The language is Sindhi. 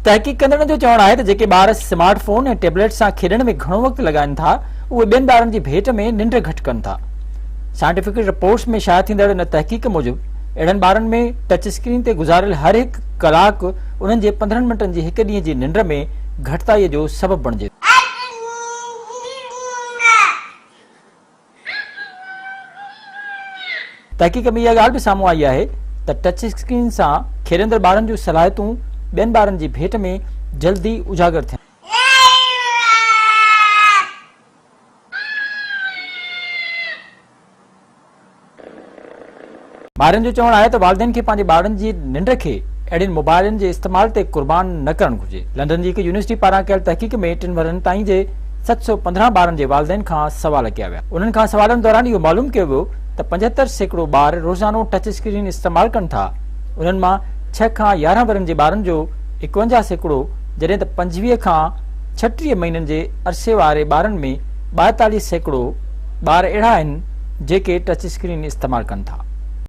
تحقيق ڪندڙن جو چوڻ آهي ته جيڪي ٻار سمارٽ فون ۽ ٽيبليٽ سان کيڏڻ ۾ گهڻو وقت لڳائين ٿا اهي ٻين ٻارن جي ڀيٽ ۾ ننڊ گهٽ ڪن ٿا. سائنٽيفڪ رپورٽس ۾ شايع ٿيندڙ ان تحقيق موجب اهڙن ٻارن ۾ ٽچ اسڪرين تي گذاريل هر هڪ ڪلاڪ انهن جي 15 منٽن جي هڪ ڏينهن جي ننڊ ۾ گهٽتائي جو سبب بڻجي ٿو. تحقيق ۾ اها ڳالهه به سامهون آئي آهي ته ٽچ اسڪرين سان کيڏندڙ ٻارن جون صلاحيتون ٻين ٻارن جي ڀيٽ ۾ جلدي اجاگر ٿين. ماهرن جو چوڻ آهي ته والدين کي پنهنجي ٻارڙن جي ننڊ کي اهڙين موبائلن جي استعمال تي قربان نه ڪرڻ گهرجي. لنڊن جي هڪ يونيورسٽي پاران ڪيل تحقيق ۾ ٽن ورهين تائين جي 715 ٻارن جي والدين کان سوال ڪيا ويا. انهن کان سوالن دوران اهو معلوم ڪيو ويو ته 75% ٻار روزانو ٽچ اسڪرين استعمال ڪن ٿا. انهن مان ڇهه کان 11 ورهين جي ٻارن جو 51% جڏهن ته 25 کان 36 مهينن جي عرصي واري ٻارن ۾ 42% ٻار اهڙا آهن جيڪي ٽچ اسڪرين استعمال ڪن ٿا.